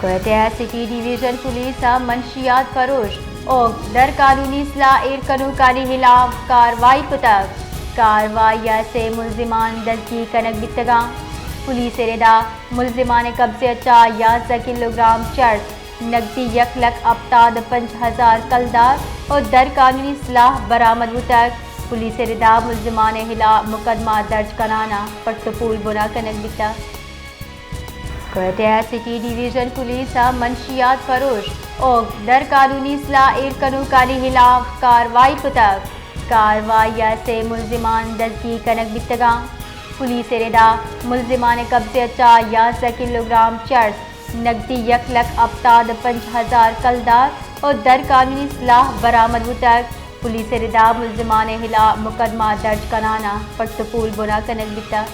Quetta city division police ءَ منشیات فروش ءُ غیر قانونی سلاہ ایر کنوکانی ہلاف کاروائی کتگ۔ کاروائی ءَ سے ملزمان دزگیر کنگ بیتگاں۔ پولیس ءِ ردا ملزمان ءِ قبضہ ءَ چہ یازدہ کلوگرام چرس، نقدی یک لکھ ہپتاد ءُ پنچ ہزار کلدار ءُ غیر قانونی سلاہ برآمد بوتگ۔ پولیس ءِ ردا ملزمان ءِ ہلاف مقدمہ درج کنان ءَ پٹ ءُ پول بنا کنگ بیتگ۔ کوئٹہ سٹی ڈویژن پولیس ءَ منشیات فروش ءُ غیر قانونی سلاہ ایر کنوکانی ہلاف کاروائی کتگ۔ کاروائی ءَ سے ملزمان دزگیر کنگ بیتگاں۔ پولیس ءِ ردا ملزمان ءِ قبضہ ءَ چہ یازدہ کلوگرام چرس، نقدی یک لکھ ہپتاد ءُ پنچ ہزار کلدار ءُ غیر قانونی سلاہ برآمد بوتگ۔ پولیس ءِ ردا ملزمان ءِ ہلاف مقدمہ درج کنان ءَ پٹ ءُ پول بنا کنگ بیتگ۔